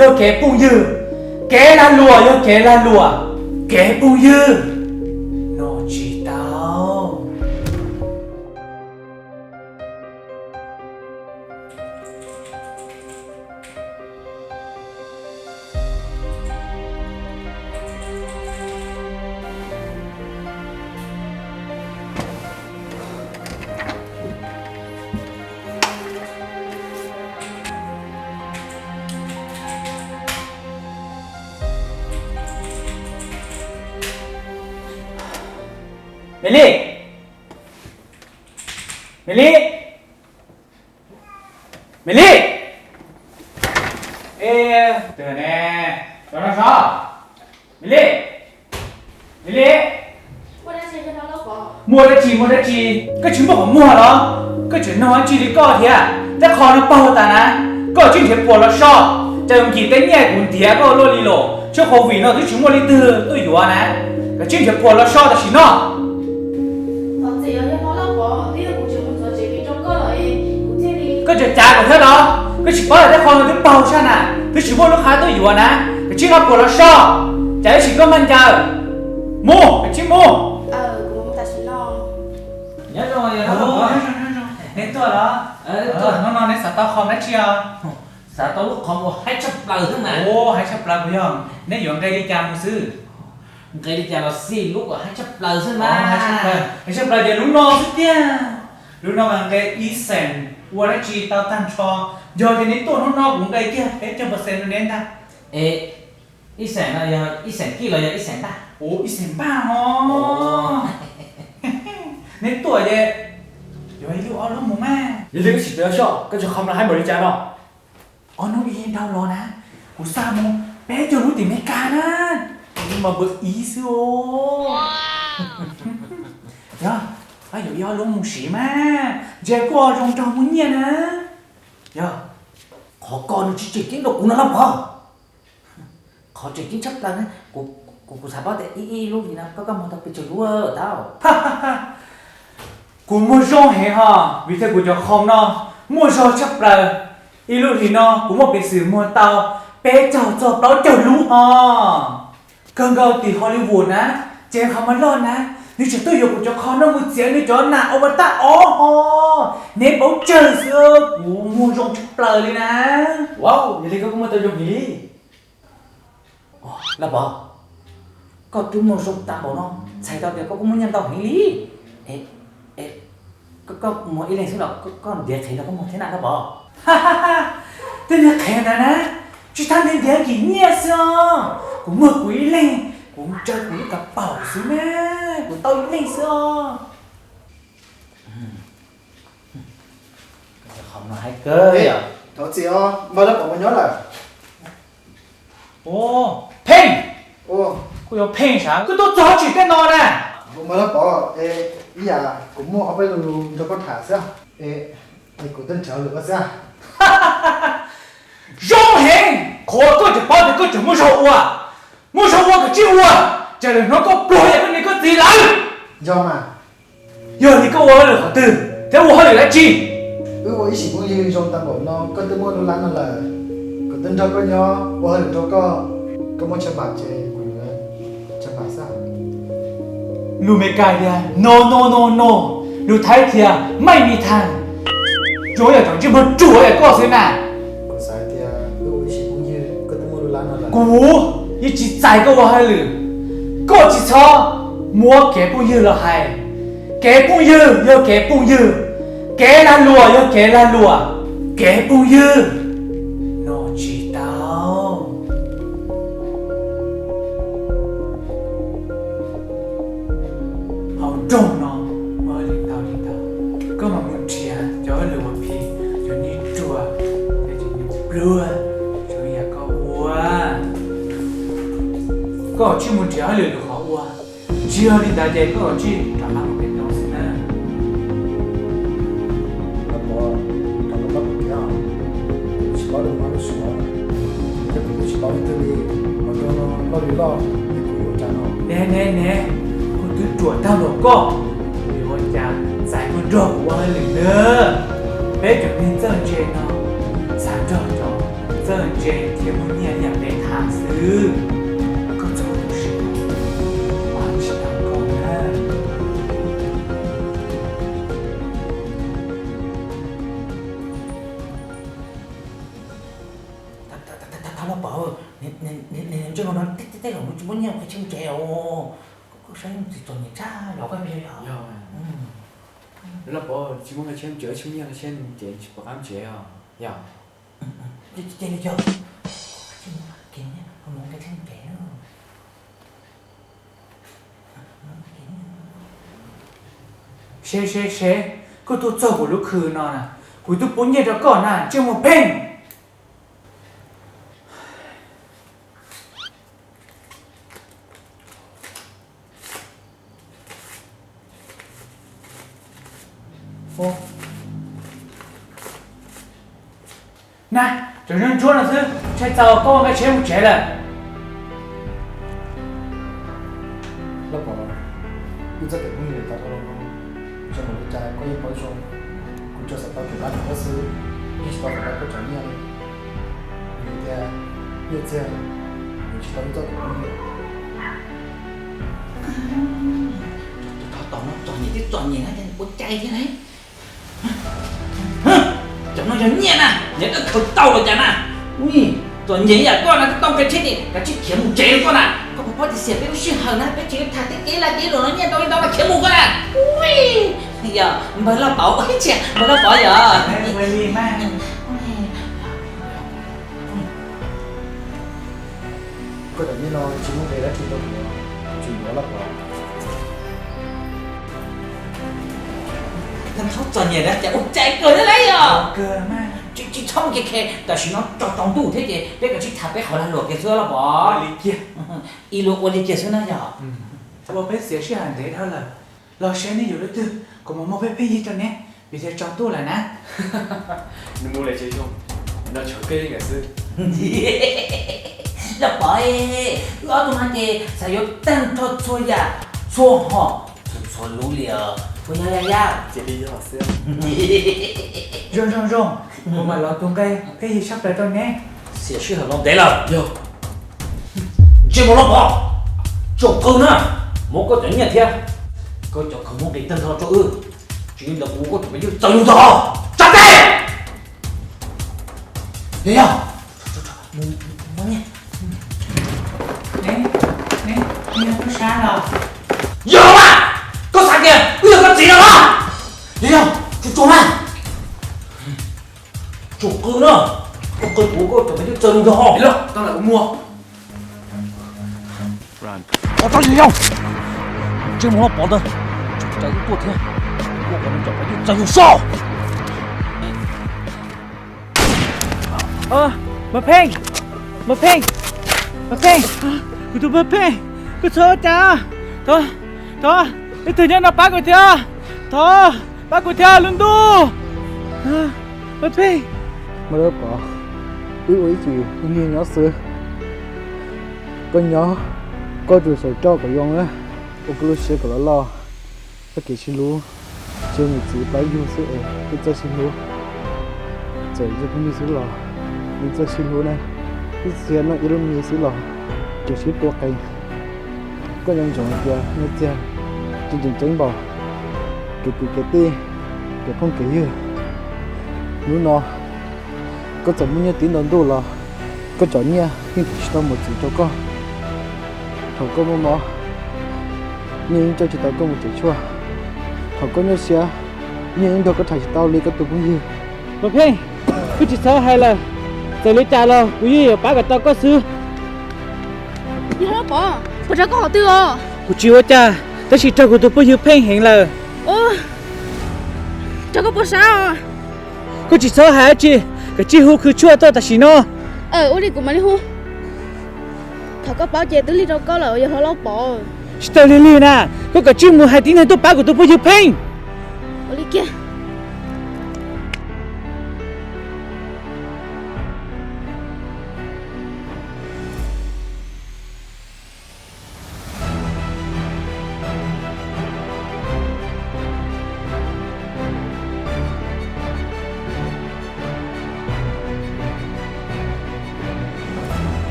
yog kev phooj ywg, kev lag luam yog kev lag luam, kev phooj ywg noj tsis tau. Meli, Meli, Meli, e, twg ne? Sov no sov. Meli, Meli, muaj dab tsi muaj dab tsi? Koj tsis muaj qhov muag los? Koj tseem nug dab tsi li koj thiab? Tej qho no paug tas na, koj tsis nrhiav puas los so, cas yuav nkim tej nyiaj kuv ntiav koj luaj li los? Tshuaj covid no twb tsis muaj leej twg tuaj yuav na, koj tsis nrhiav puas los so tam sim no. Koj tseem cav kom thiab los? Koj tsis paub tias tej qho no twb paug sab na, twb tsis muaj lub qhab tuaj yuav na, koj tsis nrhiav puas los so, cas ib sim koj mag ncaws. Mus, koj tsis mus. Neb tuaj los? Hnub no neb xav tau qhov dab tsi os? Xav tau lub qhov uas haib tshaj plaws xwb mas. Haib tshaj plaws puas yog? Neb yuav nqe li cas mus xwb? Nqe li cas los xij, lub uas haib tshaj plaws xwb mas. Haib tshaj plaws ces lub no xwb tiag. Lub no mas nqe ib xeem ua dab tsi tau tag nrho. Yog tias neb tuaj hnub no kuv nqe kiag peb caug percent rau neb ntag. Es ib xeem no yog ib xeem kij los yog ib xeem npaj? Ua ib xeem npaj os. Neb tuaj ces yuav ib lub ob lub mus mas. Yog li koj sim pem soj, koj tsis qhov no haib npaum li cas no. Ob hnub ib nrau los na, kuv xa mus peb caug lub tim Meskas na, kuv mas npawm ib xwb os. Yog, yuav ib ob lub mus siv mas, ntshe kuj zoo nrog muaj nyiaj na. Yog, qhov ko nws tsis tseem ceeb rau kuv no Laj Pov. Qhov tseem ceeb tshaj plaws na, kuv, kuv xav paub tias ib ib lub li no koj, koj muag tau pes tsawg lub tau? Kuv muag zoo heev ho, vim tias kuv cov khoom no muaj zog tshaj plaws. Ib lub hlis no kuv muaj peev xwm muag tau peb caug txog plaub caug lub ho. Kawg nkaus tim Hollywood na, ces qhov mas loj na, nws tseem tuaj yuav kuv cov khoom no mus txiav nws cov nam ua mas taj ob ho. Neb paub tsawg xwb, kuv muag zoo tshaj plaws li na. Wow, yog li koj kuj muag tau zoo heev li. Laj Pov, koj twb muag zoo tag npaum no, txhais tau tias koj kuj muaj nyiaj ntau heev li. Koj muag ib leeg xwb los koj ntiav qhev los koj muag thiab na Laj Pov? Tej niag qhev ntawd na, tsis tas ntiav ntiav nkim nyiaj xwb os. Kuv muag kuv ib leeg, kuv ntsaws kuv lub kav paum xwb na, kuv tau ib leeg xwb os. Qhov no haib kawg. Thov txim os, npawg Laj Pov mus nyob lawm. Pheej, kuj yuav Pheej sav, koj tuaj txog tsis tej no na. Npawg Laj Pov, ib yam kuv muaj ob peb lus nrog koj tham xwb, es kuv twb nrhiav hauj lwm ua xwb. Zoo heev, qhov koj tseem paub tias koj tseem muaj zog ua, muaj zog ua koj tsis ua, cas lawm hnov koj pluag yam koj niam koj txiv lawm. Yog mas. Yog li koj ua hauj lwm qhov twg thiab ua hauj lwm dab tsi? Wb ua ib sim phooj ywg zoo tag npaum no koj twb muaj lub lab no lawm, kuv twb nrog koj nyob ua hauj lwm rau koj, koj muaj chaw npam ces kuv yuav chaw npam xwb. Lus Meskas tias no no no no, lus Thaib tias ไม่มีทาง. Zoo yam cov ntsej muag ruam yam koj xwb na. Kuv xav tias wb ua ib sim phooj ywg koj twb muaj lub lab no lawm. Kuv yeej tsis txais koj ua hauj lwm, koj tsis txhob muab kev phooj ywg los hais. Kev phooj ywg yog kev phooj ywg, kev lag luam yog kev lag luam, kev phooj ywg noj tsis tau. Hauv nroog no muaj hauj lwm ntau li ntau, koj mam mus nrhiav cov hauj lwm uas phim, cov nyiaj ruam, cov pluag, zoo yam koj ua. Koj tsij mus nrhiav hauj lwm lwm qhov ua, tsis yog li ntawd ces koj tsij rov qab mus pem toj xwb na. Koj puas rov los pab kuv thiab? Kuv tsis paub lwm hmab lwm suav, thiab kuv twb tsis paub leej twg li. Hauv nroog no loj li loj, es kuv yuav ua cas no? Ne ne ne, kuv twb ruam tag npaum koj, yuav ua cas txais koj nrog kuv ua hauj lwm na? Peb cov neeg txawj ntse no xav nrog cov txawj Txawj ntse thiab muaj nyiaj yam peb tham xwb. Koj txhob tu siab, pab tsis tau koj na. Thov los pom, niag ntsej muag no tej zaum nws tsis muaj nyiaj qhia tsis mus tsev os. Koj saib txom nyem tshaj los koj yog. Los pom tsis muaj qhia tsis mus tsev, tsis muaj nyiaj qhia tsis mus tsev, tsis pom qab mus tsev os yog. Ces li yog, seb seb seb, koj tuaj txog kuv lub khw no na, kuv twb pub nyiaj rau koj na, ntsej muag pheej. Na, cov ntsuab ntsuab no xwb, ntshai txaus koj nqa tsheb mus tsev lawm. Laj Pov, wb txoj kev phooj ywg tau dhau los no, zoo nkaus li cas koj yeej paub zoo, kuv tsuas xav tau kev pab rau koj xwb, yeej tsis tau xav tau koj cov nyiaj li. Vim tias nyiaj txiag nws tsis tau wb txoj kev phooj ywg. Tus thov tom no txom nyem twb txom nyem na, ua cai thiab ne. Cov no yog nyiaj na, nyiaj koj khaws tau los cas na. Ui, txom nyem yam koj na, koj tau nqe tsheb ces kav tsij khiav mus tsev koj na. Koj puas paub tias xiam peb lub sij hawm na, peb tseem yuav tham tej kev laj kev luam no, nyiaj ntau li ntawd mas khiav mus koj na. Ui, yog npawg Laj Pov, ua tsaug npawg Laj Pov yog. Koj cov nyiaj no tsis muaj nqis dab tsi rau kuv, tsuas yuav Laj Pov. Txom nyem na, cas ua cai kawg thiab lauj yog. Tsis txhob mus khev khev, tam sim no tsaus ntuj thiab ces peb kav tsij tham peb qhov lag luam kiag xwb Laj Pov. Ib lub ua li kiag xwb na yog. Ua peb xiam sij hawm ntev dhau lawm, los seb neb yuav lub twg, kuv mam muab peb pheej yig rau neb, vim tias tsaus ntuj lawm na. Nws mus lawm ces zoo, no tshuav koj ib leeg lawm xwb. Laj Pov, wb ob tug no ces xav yuav tag nrho txhua yam, txhua hom, txhua txhua lub li os. Puas yog yog yam? Cia li yog xwb. Zoo zoo zoo, kuv mam los tus nqe pheej yig tshaj plaws rau neb. Xiam sij hawm los ntev lawm. Yog. Ntsej muag Laj Pov, tsoom qw na, muab koj cov nyiaj thiab koj cov khoom muaj nqis tag nrho rau wb, tsis li ntawd kuv muab koj cov pais ywj txawg lug ntag. Tsa tes! Yog yog. Yog los mas, koj xav tias wb yog koj txiv no los? Yog yog, tsuag tsuag mas. Tsoom qw na, koj qw kuv koj cov pais ywj txawg lug ntag. Tau lawm ua muag. Ov, tsob yawg yau, ntsej muag Laj Pov ntawd, tseem tsa wb tuaj thiab, muab kuv cov pais ywj txawg lug soj. Npawg Pheej, Npawg Pheej, Npawg Pheej, kuv tus Npawg Pheej, koj txhob ua cas, thov, thov, leej twg nyob no pab kuv thiab, thov, pab kuv thiab lub ntuj. Npawg Pheej. Npawg Laj Pov, wb ua ib txwm phooj ywg nyob xwb. Koj nyob, koj tsuas xav coj kuv zoo na, ua koj lub siab kom loj loj, txoj kev sib hlub, tsis yog niam txiv pab yug xwb es wb txawj sib hlub. Txawm yog phooj ywg xwb los wb txawj sib hlub na, ib txhia noj ib lub me xwb los tseem sib tua qees. Koj nco ntsoov hais tias nyiaj txiag tsis tseem ceeb npaum kev kwv kev tij, kev phooj kev ywg. Hnub no koj txawm muaj nyiaj tib ntau ntuj los koj cov nyiaj yeej tsis tau mus txwv rau koj. Thaum koj muaj mob, nyiaj yeej coj tsis tau koj mus cev tshuaj. Thaum koj nyuaj siab, nyiaj yeej nrog koj tham tsis tau li koj tus phooj ywg. Npawg Pheej, koj tsis txhob hais lawm, txawm li cas los kuv yeej yuav pab kom tau koj xwb. Yog Laj Pov, puas raug koj qhov twg os? Kuv tsis ua cas, tab sis raug kuv tus phooj ywg Pheej heev lawm. Raug koj puas sab os? Koj tsis txhob hais dab tsi, kav tsij hu khwv tshuaj tuaj tam sim no. Ua li kuv mam li hu. Thaum koj paub ces twb lig rau koj lawm yog Laj Pov. Tsis tau lig lig na, koj kav tsij mus hais tib neeg tuaj pab kuv tus phooj ywg Pheej. Ua li kiag.